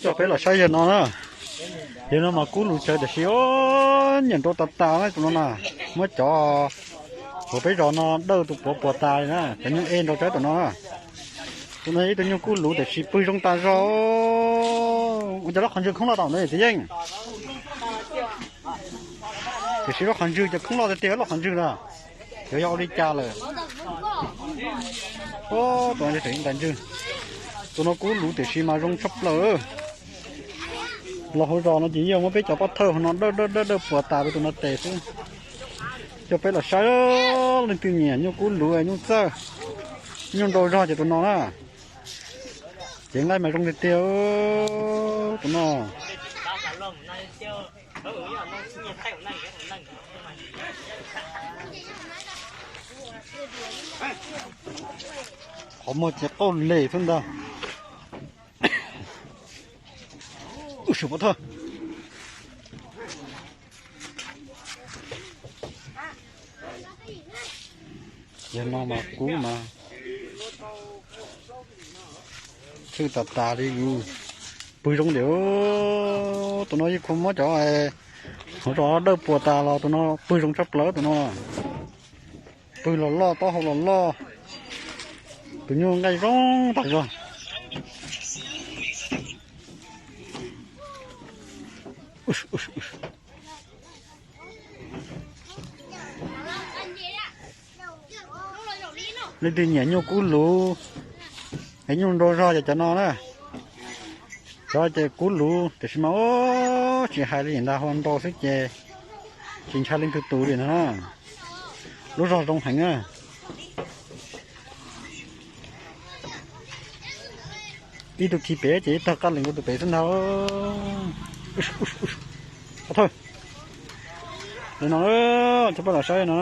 Coj peb los saib yawg no na. Yawg no mas kub luv tsawv tiam sis nyiam nrau tas tas na tus no na. Muab cov hauv peb zos no dawj tus puav puas tas li na, cov nyuj e nrau tsawv tus no na. Tus no yog ib tug nyuj kub luv tiam sis pw zoo tas zog. Ua cas lub qhov ntswg khoob loj tau ntawd txiv Yeej? Tiam sis lub qhov ntswg ces khoob loj tiag tiag lub qhov ntswg na. Yuav yog ua li cas lawm? Tus no tseem ntais ntswg. Tus no kub luv tiam sis mas zoo tshaj plaws. Los hauv zos no ces yeej muab peb cov pov thawj hauv no dawj dawj dawj dawj puas tas rau tus no tes xwb. Coj peb los saib leej twg nyiam nyuj kub luv nyuj txawj, nyuj nrau zog ces tus no na. Cev nqaij mas zoo tiag tiag tus no. Qhov muag ces qauj les xwb ntag. Yawg no mas kub mas tshwj tas tas li. Pw zoo tiag. Tus no yeej khuv muab cov hauv zos dawj puas tas los tus no pw zoo tshaj plaws tus no. Pw los loj taub hau los loj. Tus nyuj nqaij zoo tas zog. Leej twg nyiam nyuj kub luv es nyuj nrau zog ces cov no na. Cov ces kub luv tiam sis mas tsis hais li ntag, hu nrau xwb ces tsis ntshai leej twg tus li na. Lub zog zoo heev na. Ib tug khi pem ces ib tug qab lees rau tus pem xwb ntag. Thawj, no, coj peb los saib no.